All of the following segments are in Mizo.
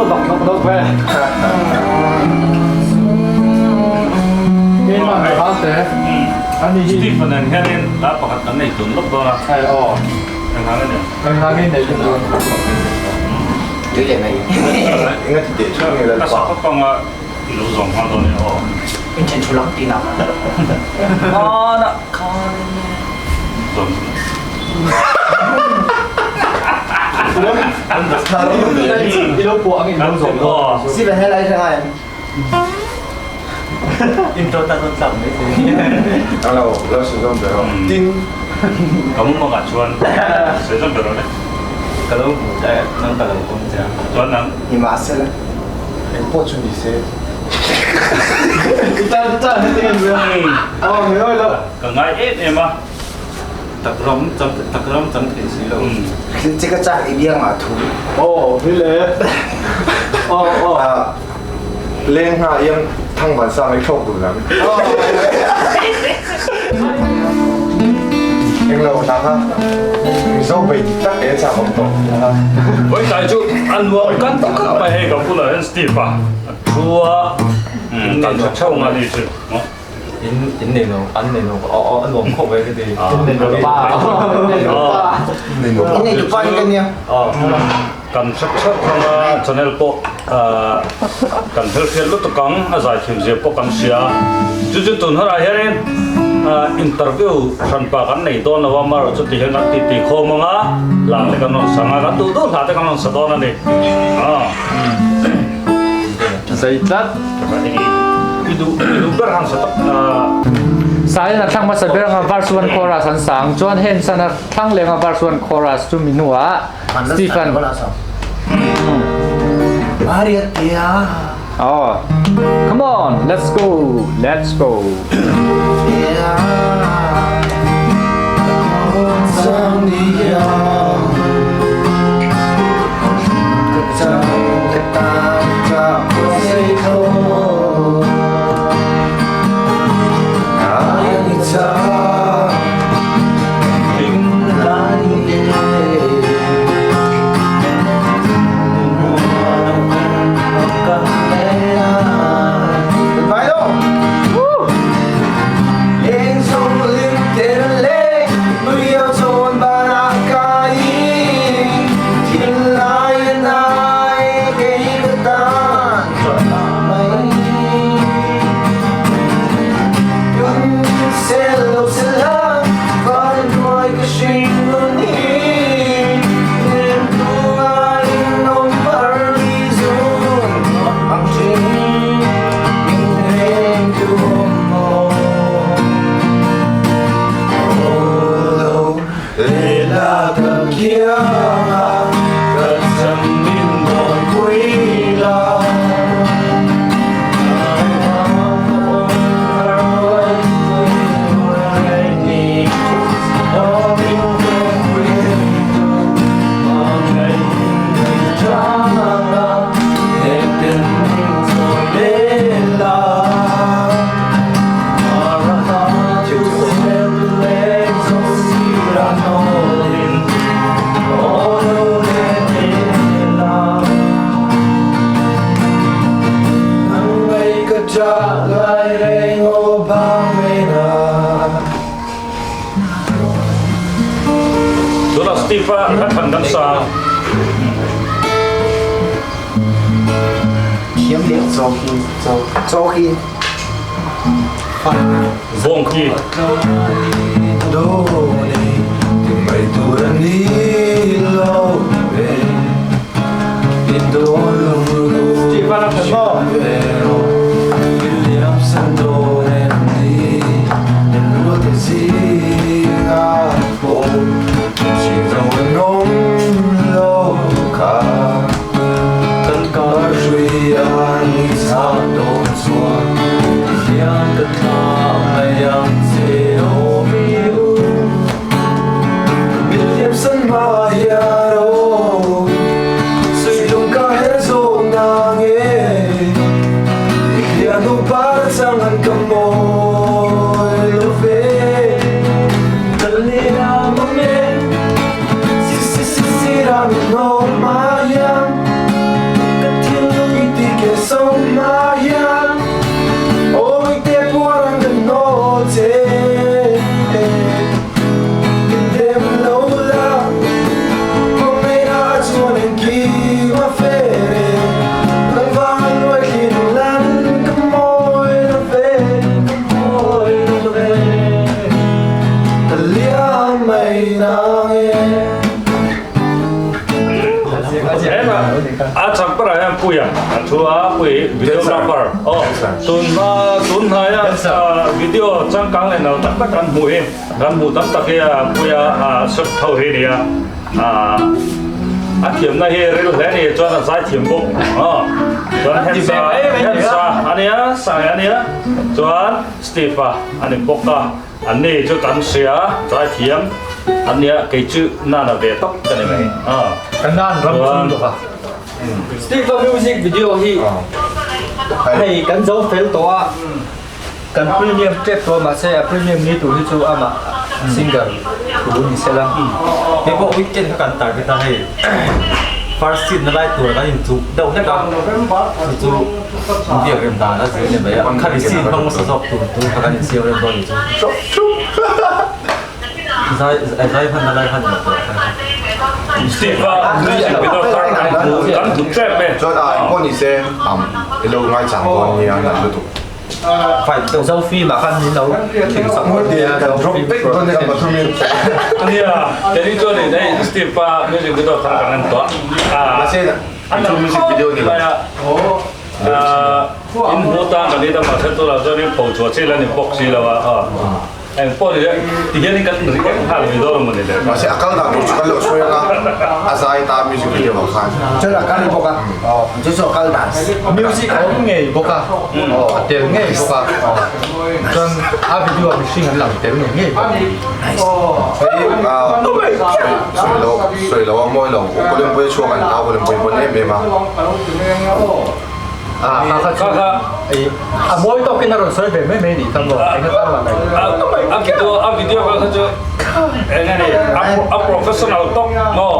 Bak nok nok ve. Keimah ka hal te. Ani hi. Stephen nen hianin hla pakhat kan nei tun lawk dawn a. Hei aw. Enghang in nei? Enghang in nei tun dawn. Tui leh mai. Enga ti teh theuh nge Ka Lalpa? sak khawp anga i lo zawm nghal dawn nia aw. In then thu lang tihna. Hmanah khan Zawm I lo puah ang in lo zawm dawn. Stephen helai hre ngai em? Intro tan rawn tlak mai thei. Ang lo, lo sawi zawm ber aw. Tin. Ka mumangah chuan sawi zawm ber aw le. Ka lo hmu che a, nang ka lo pawm che a. Chuan nang. Nimahsela. Engpawh chu ni se. I tan tan heti em em. Aw mi awi lo. Ka ngai em em a. Tak ram chang tak ram chang thei si lo. Che ka chak i biang ah thu. Aw mi le. Aw aw. Leng hna iang thang van sang i thlawk dun ang. Englo hna kha Mizo bei dik tak e chak awm tawh. Vawi tlai chu a nuam kan tak khawp mai hei ka bulah hian Steve a thu a, kan tha theuh nga ni chu. In in nei lo an nei lo aw aw a nuam khawp mai ka ti. In nei lo pa. In nei tu pa hi ka nia. Kan hre theuh thang a channel pawh kan hmelhriat lutuk ang a zaithiam zia pawh kan hria chu chu tun hunah hianin interview hranpa kan nei dawn lo a marawh chu tihian kan titi khawm ang a hla te kan rawn sa ang a kan duh duh hla te kan rawn sa dawn a ni. Zei tlat. I duh i duh ber han sa tak. Sain a thlang hmasa ber anga verse one chorus an sa ang chuan heng san a thlang leh anga verse one chorus chu mi hnuah Stephen Oh, come on, let's go, let's go. Tunah Steve a hla thlan kan sa. Thiam leh chaw khi chaw khi. Vawng khi. Steve a hla thlan maw? chak berah hian Puia a thu a, Pui videographer aw tun hma tun hnaia video changkang leh nal tak tak kan hmuh hi kan hmuh tam tak hi a Puia shot tho hi a ni a. A thiamna hi ril hle ni chuan a zai thiam bawk aw chuan Hensa Hensa a nia Sange a nia chuan Steve a a ni bawk a an ni chu kan hria zai thiam an nia kei chu nana ve tawp ka ni mai aw Ka nan ram chung bawk a. Steve a music video hi hei kan zo fel tawh a. Kan premium tep tawh mahse a premium ni tur hi chu amah singer thu ni sela. Hei pawh weekend kha kan target a hei first seat na lai tur kan inchuh deuh hlek a chu chu biak rem dan a zir ni mai a khami seat hmang hmasa zawk tur tur kha kan insiam rem dawn ni chu zai zai hman na lai hman loh tur kha. Steve a music video thar kan hmu kan hmu tep e. Chuan a engpawh ni se i lo ngaichang dawn nia nat lutuk. Zo film ah khan min lo thil sak ngawt nia Kan drop vek dawn nia pathum in. Nia kei chuan in hei Steve pa music video thar kan en tawh a. Mahse chu music video ni lo. In hmu tan kan ni ta mahse tunah chuan in pho chhuah chi la ni bawk si lo a. Eng pawh ni le, ti hian in kan react nghal mai dawn a mawni le. Mahse a kal dan tur chu kan lo sawi ang a, a zai ta music video ah khan. Chuan a kal bawk a, chu chu a kal dan. Music a awm ngei bawk a, a tel ngei bawk a, chuan a video ah mihring an lang tel ngei ngei bawk. Hei sawi lo, sawi lo a mawi lo, Kawlempui a chhuak an ta, Kawlempui pawn em em a. Ah, kha kha chu a mawi tawkin a rawn sawi ve mai mai nih kha maw, eng atan mah mai. A video a video kha kha chu eng nge ni a professional tawk maw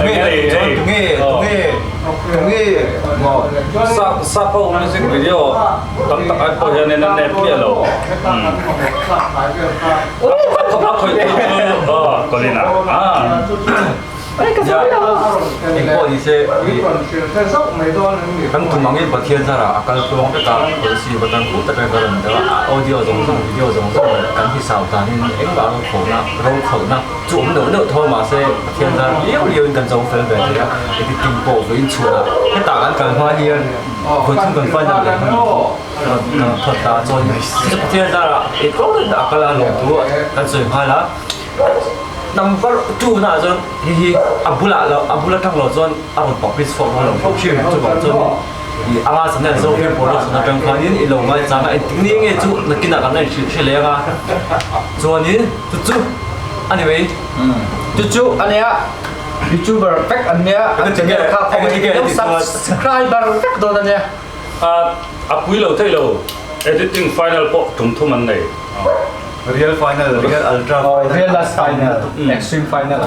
eng nge ni hei tunge tunge tunge maw sap sap ho music video tam tak ai pawh hian in a nep miah lo a khawih tu chu aw Colin-a ah. Eng pawh ni se kan tum angin Pathian zarah a kal tluang vek a, policy va tan khut taka kan rawn deuh a, audio zawng zawng video zawng zawng leh kan hisau danin engmah ro khawhna ro khawhna chu awm deuh deuh tho mahse Pathian zar liau liauin kan zo fel ve thei a, editing pawh vawiin chhuah hetah kan kal hma hian vawi thum kan final leh hman rawn thawt ta chuan Pathian zarah engkawng a kal a lawmthu kan sawi nghal a. Number two na ah chuan hei hi a bulah lo a bul atang lo chuan a rawn publish chhuak dawn lo hrim hrim chuvang chuan ih anga channel zawk hi production atang khanin i lo ngaichang a engtik ni nge chu nakinah kan la inhrilh hre leng a chuanin chu chu a ni mai. Chu chu a nia youtuber vek an nia an channel kha khawngaih in lo subscriber vek dawn a nia. A pui lo thei lo editing final pawh tum thum an nei. Real final, real ultra final. Real last final, extreme final.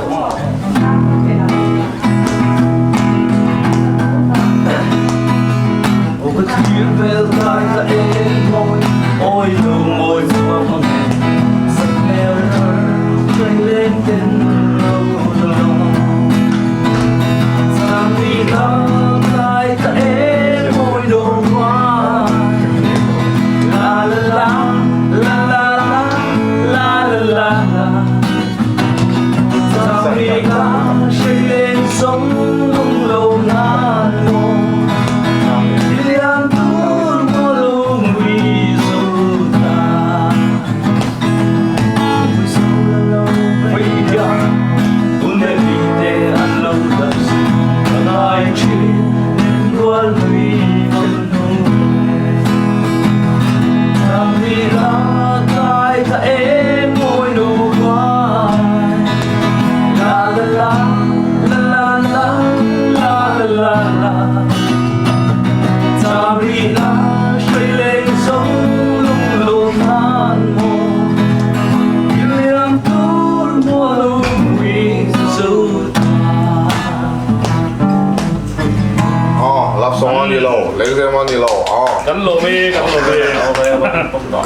Aw, love song a ni lo, lengzem a ni lo, aw. Kan lawm i, kan lawm i.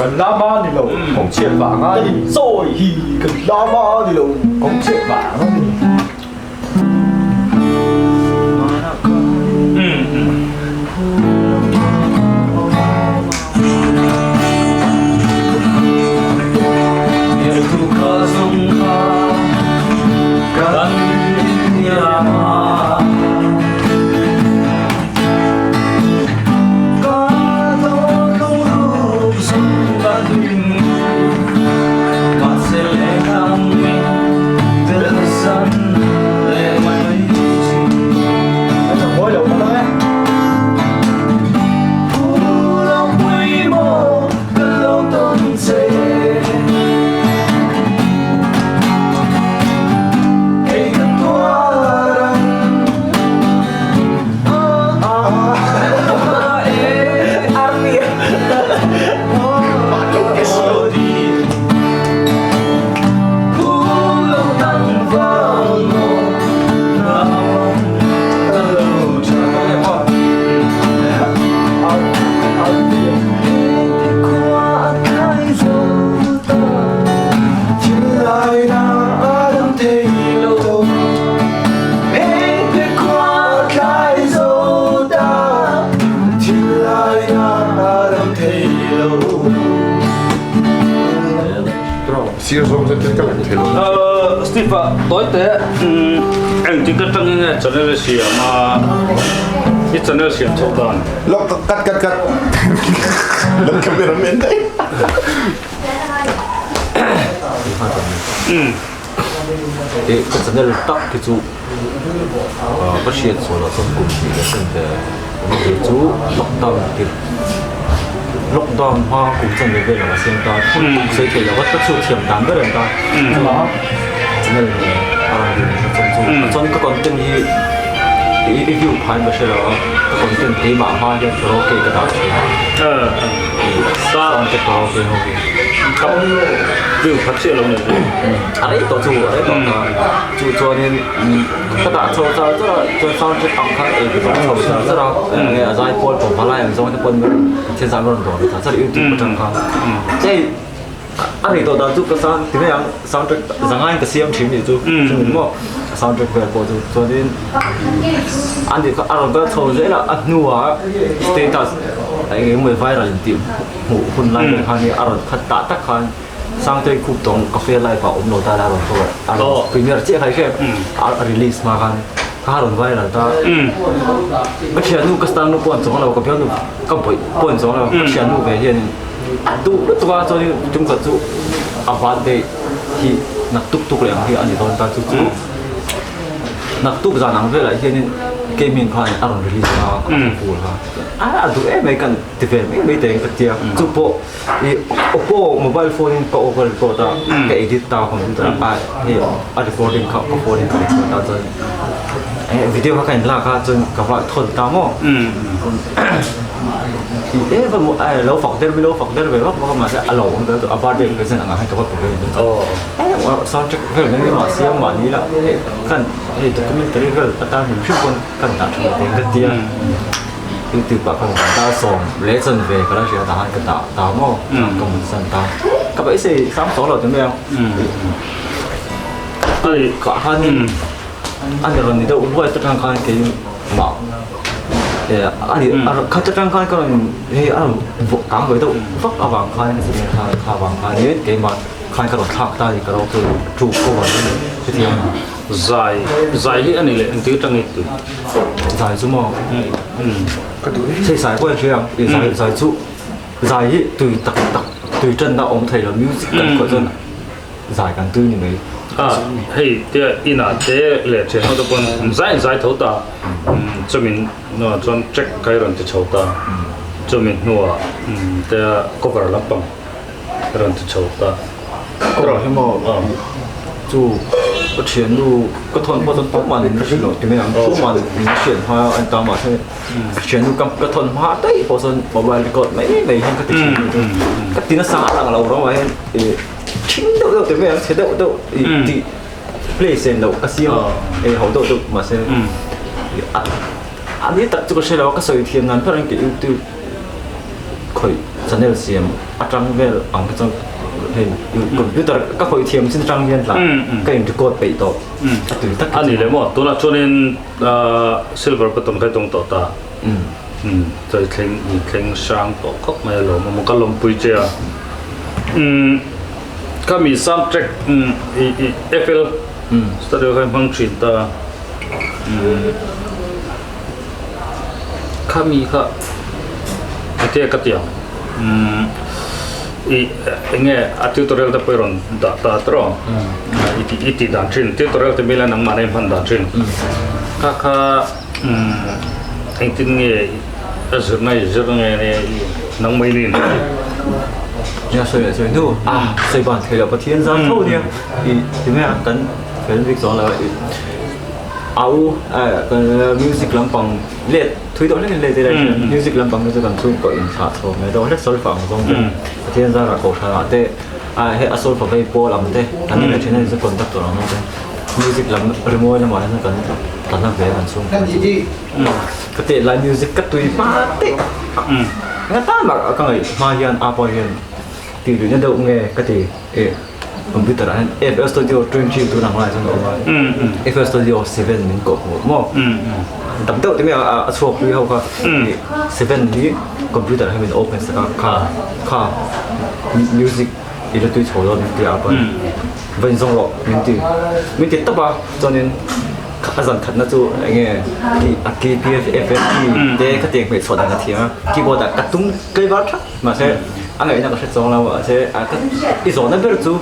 Kan lam a ni lo, kawng chhiat vang a ni. Sawi hi kan lam a ni lo, kawng chhiat vang a ni. Sir zawng chuan thil ka lang thei lo. Steve a tawi te engtik atangin nge channel i siam a i channel siam chho dan. Lok cut cut cut lam camera men daih. I ka channel tak hi chu ka hriat chhuah loh chuan kum hnih leh sen ve awm ve chu lockdown tirh lockdown hma kum chan ve vel ang a siam ta hun tak sawi theih loh a ka chhut thiam dan ber ang ta chuan channel nen a rawn rin chuan chu chuan ka content hi i view phain ka hre lo a ka content keimah hma hian karaoke ka dah thin a sound te karaoke ho hi view khat chiah lo nei chu a rei tawh chu a rei tawh ta chu chuanin ka dah chho char char a chuan sound check ang khan ei ka chho char char a enge a zai pawl pawh palai ang zawng te pawn thil zan rawn dawr char char youtube atang khan chei a rei tawh dan chu ka sound ti mai ang sound track zangain ka siam thin nih chu chumi maw sound track vel pawh chu chuanin ani kha a rawn kal chho zel a a hnuah status eng emaw viral intih hmuh hun lai vel khan a rawn khat tah tak khan Sangtei khup tawng cafe live ah awm lo ta la rawn cover a rawn premiere chiah kha i hre a release hma khan kha rawn viral ta ka thiannu ka star nu pawh an chuang lo ka bialnu ka bawih pawh an chuang lo ka thiannu ve hian a duh lutuk a chuanin tum khat chu a birthday hi nak tuk tuk leh ang hi a ni dawn ta chu chu nak tuk zan ang velah hianin keimah khan a rawn release a full kha a duh em mai kan ti ve mai mai teng ka tia chu pawh I Oppo mobile phone in ka over record a ka edit ta computer a hei a recording kha ka phone in ka record ta chuan video kha ka in lak a chuan ka va thawn ta maw i e va lo fak der lo fak der ve vak vak a mahse a lo awm vel a birthday present ang ah khan ka va pe ve a sound track vel mai mai mahse mahni la hei kan hei documentary vel atan hrim hrim pawn kan dah tha ve ka tia. YouTube ah ka rawn dah sawm leh chuan ve ka la hria tah khan ka dah ta maw chuan ka mut san ta ka beisei sang tawh lo ti mai ang kah khanin a ni rawn ni deuh ruai te tang khan keimah a ni kha te tang khan ka rawn hei a rawn kang ve deuh vak avang khan kha avang khanin keimah khan ka rawn thlak ta a ni ka ro chu chu cover hetiang. Zai zai hi a ni leh engtir tangin tui. Zai chu maw? Hei zai pawh a hria ang, zai zai chu zai hi tui tak tak tui tanna awm thei lo music kan khawih chuan zai kan tui ni mai. A hei tia inah te leh thian ho te pawn zai in zai tho ta chumin hnuah chuan track kai rawn ti chho ta chumi hnuah tia cover lampang rawn ti chho ta. Cover hi maw chu ka thiannu ka thawn pawh chuan tumah in ka hrilh loh ti mai ang tumah in ka hriat hma a ta mahse thiannu ka ka thawn hma daih pawh chuan mobile record mai mai hian ka ti thin ka ti nasa a lang lo rawng ah hian ih thing deuh deuh ti mai ang chhe deuh deuh ih tih play sen loh ka siam eng ho deuh deuh mahse a ni tak chu ka hre lo a ka sawi thiam nan pherh ang tih youtube khawih channel siam atang vel ang te chuan hei computer ka khawih thiam chin atang hian tah ka in record peih tawh a tui tak a ni le maw tunah chuanin silver button kha i dawng tawh ta chuan i thleng i thleng hrang tawh khawp mai alawm a maw ka lawmpui che a kha mi sound track i FL studio kha i hmang thin ta Khami kha enge ka ti ang umm i enge a tutorial te pawh i rawn dah ta tawh i tih i tih dan thin tutorial te mila nangmah nen hman dan thin kha kha umm engtin nge a zirna i zir nge nge i nangmah in Nia sawi leh sawi hnu a sawi ban thei loh Pathian zar tho nia i tinge kan fel bik chuang lo a i Au music lampang let thui deuh hlekin let ila hian music lampang hi chu kan chhungkaw inthlah chho mai deuh hlek solfa ang zawng te Pathian zarah kohhran ah te hei a solfa vei pawl ang te kan ni leh thin a ni chu conductor ang te music lam rimawi lamah hian kan tla na ve kan chhungkaw chu ka teh lai music ka tui hma teh nga tan mak ka ngaih hma hian a pawh hian tih luihna deuh nge ka ti. Computer ah hian FL Studio 20 tun ang lai chuan a awm a, FL Studio 7 min koh hmuh maw? Tam deuh te mai a chhuak pui ho kha 7 hi computer ah hian min open sak a kha kha music I la tui chho dawn min ti a pawn va inzawng rawh min ti min ti tawp a chuanin a zan khatna chu eng nge a key P F F F G te khatiang hmeichhuah dan a thiam a keyboard ah ka tum tlei var thak mahse a ngaihna ka hre chuang lo mahse i zawhna ber chu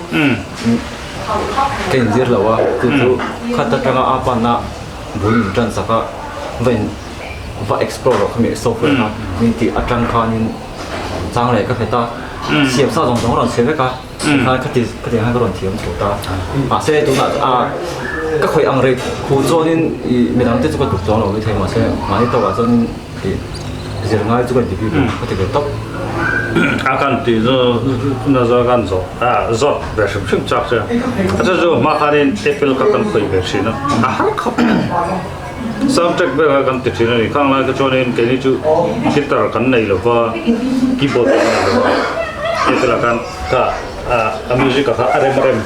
ka inzir lo a chu chu khat atanga a panna bul min tan sak a va in va explore rawh khami software kha min tih atang khanin chang leh ka hmet a siam sa zawng zawng a rawn chhe vek a tikhan khati khatiang khan ka rawn thiam chho ta mahse tunah a ka khawih ang rei khu chuanin ih midang te chu ka tluk chuang lo maithei mahse mahni tawkah chuanin ih zir ngai chu ka inti bik lo ka ti ve tawp. A kan ti chu na zawh kan zawh a zawt ve hrim hrim chak che a chu chu hma khanin apple kha kan khawih ve thin a a har khawp Soundtrack vel kha kan ti thin a ni. Khang lai kha chuanin keini chu guitar kan nei lo va, keyboard pawh kan nei lo va. Hei te lah khan kha a music ah kha a rem a rem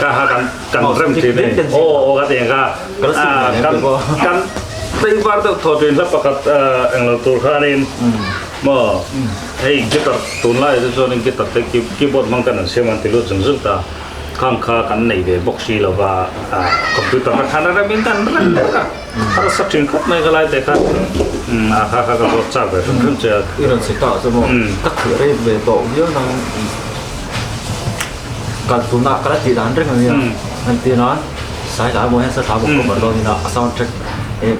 kha kha kan kan rem thin a ni. Aw aw ka ti ang kha kan kan tlaivar deuh thaw thin hla pakhat englo tur khanin maw hei guitar tunlai ah te chuanin guitar te keyboard hmang ten an siam an ti lut zung zung ta. Khang kha kan nei ve bawk si lo va, computer na khan a rem in kan rem vek a, harsa thin khawp mai ka lai te kha a kha kha ka zawt chak ve hrim hrim che a. I rawn chhe ta chu maw, ka thih rei ve tawh viau nang kal tunah ka la tih dan reng a nia, an ti nan sai lai maw hian sa thla bawk cover dawn ina a sound track e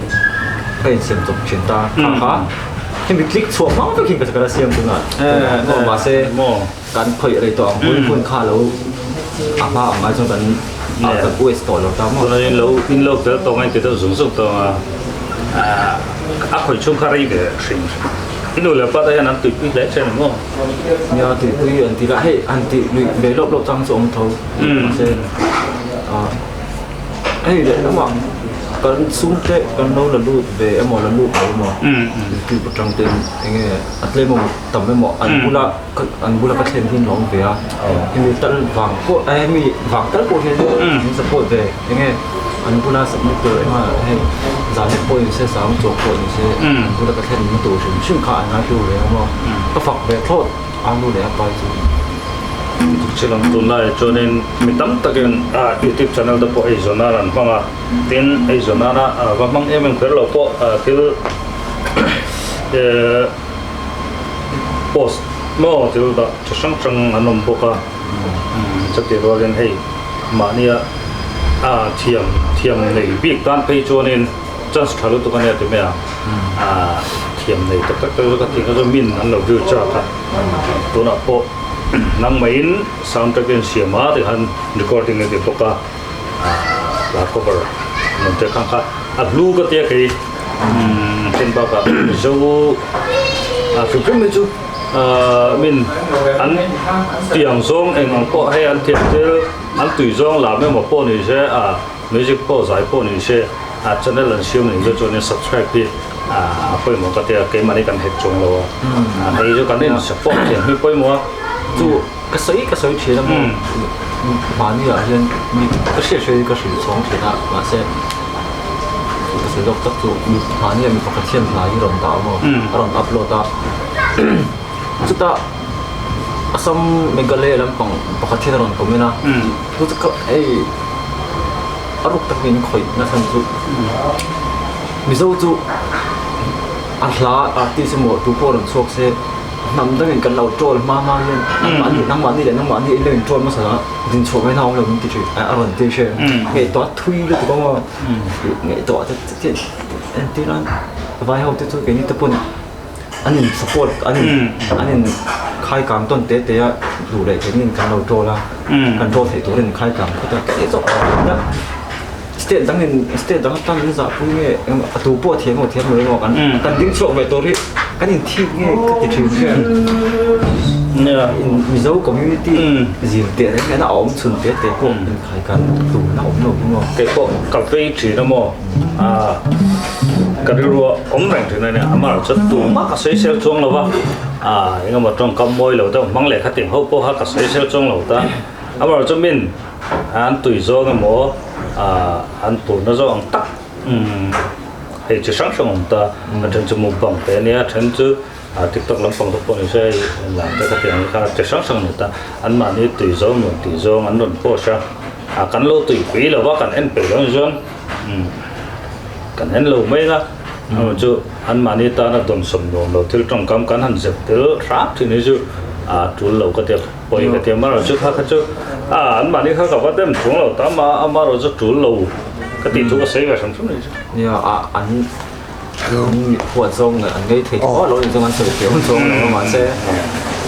ka insiam chawp thin ta kha kha hemi click chhuah hma vek in ka la siam tunah maw mahse. Kan khawih rei tawh ang hun hun kha lo a hma ang ai chuan kan a kan waste tawh lo ta maw. Tuna in lo in lo fel tawh ngai ti deuh zung zung tawh a, a khawih chhung kha rei ve hrim i nu leh pa te hian an tuipui hle che ni maw? Nia tuipui an ti la hei han tih luih ve lawp lawp chang chu awm tho mahse Hei leh lamah kan chhungte kan lo la lut ve emaw la lut lo emaw youtube atang ten enge a tlem emaw tam emaw an bula an bula ka thlen hi an lo awm ve a hemi tal vang pawh eh hemi vang tal pawh hian min support ve enge an bula submit tur ema hei zan lek pawh nise sang chawk pawh nise an bula ka thlen na tur hrim hrim kha an ngaihlu ve ang maw ka fak ve thlawt a nu leh a pa chu. Chilam tunlaiah chuanin mi tam takin YouTube channel te pawh eizawn nan an hmang a, tin eizawn nana va hmang em em kher lo pawh thil post maw thil dah chi hrang hrang an awm bawk a, chutih rualin hei mahnia thiam thiam nei bik tan phei chuanin chance tha lutuk a nia ti mai a, thiam nei tak tak te chu ka tih kha chu min an lo view chak a, tunah pawh. Nangmahin soundtrack in siam a tikhan recording a ti bawk a hla cover an te khang kha a hlu ka tia kei then bakah Mizo a hrim hrim hi chu min an tiang zawng eng ang pawh hei an thiam thil an tui zawng lam emaw pawh ni se a music pawh zai pawh ni se a channel an siam ning chu chuanin subscribe hi a pawimawh ka tia keimahni kan hek chuang lo a hei chu kan in support thiam hi pawimawh a chu ka sawi ka sawi thin a maw mahni ah hian mi ka hriat hriat in ka hrilh chhawng thin a mahse ka sawi lawk tak chu mi mahni ah mi pakhat hian hna hi rawn dah a maw a rawn upload a chutah Assam Meghalaya lampang pakhat hian a rawn comment a chu chu ka hei a ruk takin khawih nachhan chu Mizo chu a hla artist emaw tu pawh rawn chhuak se hnam dangin kan lo troll hma hma hian nangmahni nangmahni leh nangmahni in lo in troll hmasa a din chhuah mai na awm lo min ti thin a rawn ti thin ngaihtuah thui lutuk ang aw ngaihtuah te te entir a vai ho te chu keini te pawn an in support an in an in khai kang tawn te te a duh leh theih in kan lo troll a kan troll theih turin khai kang phawt a keini zawk State dang in state dang atan min zah pui nge a tu pawh thiam emaw thiam lo emaw kan kan ding chhuak ve tur hi kan in thik nge ka ti thin hian Mizo community zir teh reng hian a awm chhun te te pawh inkhai kan tur na awm lo hi maw. Kei pawh ka vei thin a maw ka rilru a awm reng thin a nia amah chuan tumah ka sawi sel chuang lo va engemaw tawngkam mawi lo deuh hmang leh khatin ho pawh kha ka sawi sel chuang lo ta amah chuan min An tui zawng emaw an turna zawng ang tak Hei chi hrang hrang awm ta, a then chu mukbang te a nia, a then chu tiktok lampang te pawh ni se hei lam te ka ti ang kha chi hrang hrang a ni ta. Anmahni tui zawng nuam tih zawng an rawn post a, kan lo tuipui lo va, kan en peih lo ni chuan kan en lo mai a, chu anmahni tana dawnsawm nuam lo thil tawngkam kan han zep tel hram thin hi chu a tul lo ka ti a, pawi ka ti a, amaherawhchu kha kha chu anmahni kha ka va dem chuang lo ta a, amaherawhchu tul lo ka tih chu ka sawi ve hram hram ni chu. Nia a an huat zawng leh an ngei thei tawh lo ni chuan an sawi thiam chuang lo a mahse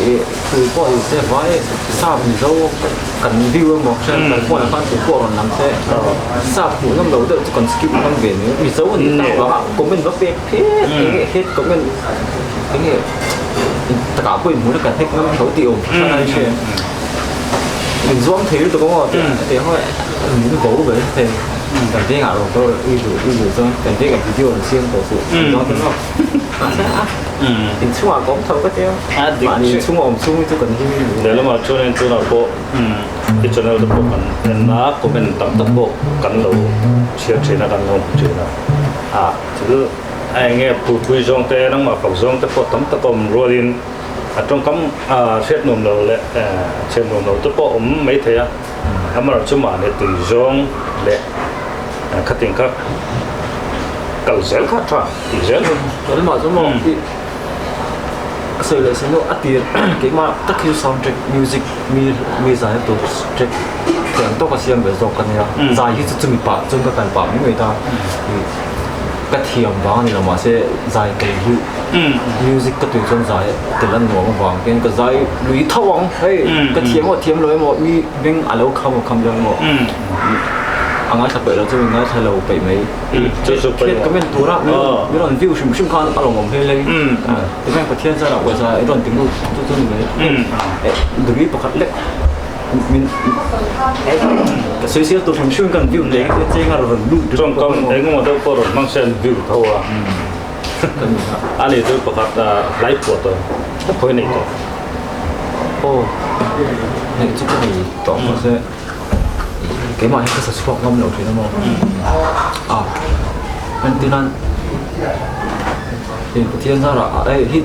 ih tu pawh ni se vai sap mizo kan view emaw hriat kan phone ah khan tu pawh rawn lang se sap hmuh nawm lo deuh chu kan skip ngam ve ni mizo a nih tak vanga comment va pek phet eng nge hate comment eng nge takah pawh inhmuh na kan hack ngam tho tih awm hran a ni thin min zuam thei lutuk ang aw tih ang min vo ber thei. Kan vengah rawn kal rawh i duh i duh chuan kan vengah video rawn siam tawh suh kan zawng ta zawk. Mahse a inchhungah ka awm tho ka tia mahni inchhunga awm chhung hi chu kan him duh. Lehlamah chuan in tunah pawh i channel te pawh kan en a comment tam tak pawh kan lo chhiar thin a kan lo hmu thin a a thil a eng nge phurpui zawng te nangmah fak zawng te pawh tam tak a awm rualin a tawngkam a hriat nuam lo leh chhiar nuam lo te pawh awm maithei a. Amaherawh chu mahni tui zawng leh khatin kha kal zel kha tha tih zel hun. Keimah chu maw i sawi leh sin a tir keimah tak hi sound track music mi mi zai tur track thiam tawk a siam ve zawk ka nia zai hi chu chumi pah chuan ka kal pah mai mai ta ka thiam vang a ni lo mahse zai kei hi Music ka tui chuan zai tel a nuam avang hian ka zai lui tho ang hei ka thiam emaw thiam lo emaw mi beng a lo kham kham lo emaw a ngaithla peih lo chu mi ngaithla lo peih mai khiat comment tura mi rawn view hrim hrim khan a lawmawm hle hle tichuan Pathian chuan a uaisa i rawn ti lut chu chu ni mai degree pakhat lek min ka sawi sial tur hrim hrim kan view leh cheng a rawn lut tawngkam engemaw deuh pawh rawn hmang se an view tho a. A ni chu pakhat hlai phuah tawh khawi nei tawh. Aw neih chu ka nei tawh mahse keimah hi ka sa chhuak ngam lo thin a maw a entirnan eng Pathian zarah hei hi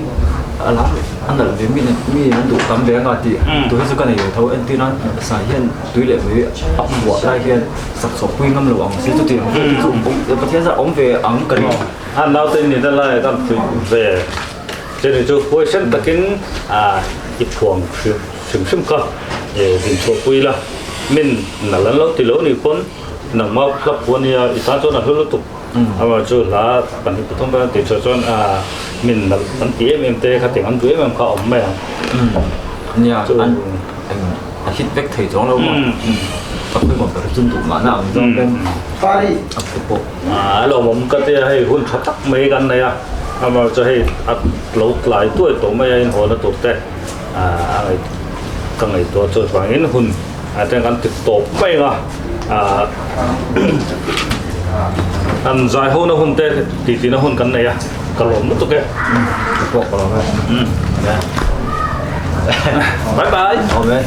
a lar a nalh ve mi mi an duh tam ve anga tih tih hi chu ka nei ve tho entirnan sai hian tui leh mei a phuah lai hian sak chhuah pui ngam lo ang se chuti ang chu Pathian zarah awm ve ang ka ring. A naute ni na lai kan fuih ve che ni chu huaisen takin i phuang hrim hrim kha din chhuah pui la min nal an lo ti lo ni pawn nangma hla phu ania i tan chuan a hlu lutuk amaherawh chu hla pahnih pathum vel an tih chhuah chuan min nalh an ti em em te khatiang an duh em em kha a awm mai ang. Nia an a hit vek thei chuang lo maw a pawimawh ber chu duh mahna ang zawng ten a phu pawh. A lawmawm ka tia hei hun tha tak mai kan nei a, amaherawh chu hei a lo tlai tuai tawh mai a inhawlna tur te a ngaih ka ngaihtuah chu vangin hun a ten kan ti tawp mai ang a, an zai hona hun te tihtina hun kan nei a, ka lawm lutuk e. Ka pawh ka lawm e. Bye bye. Awm e.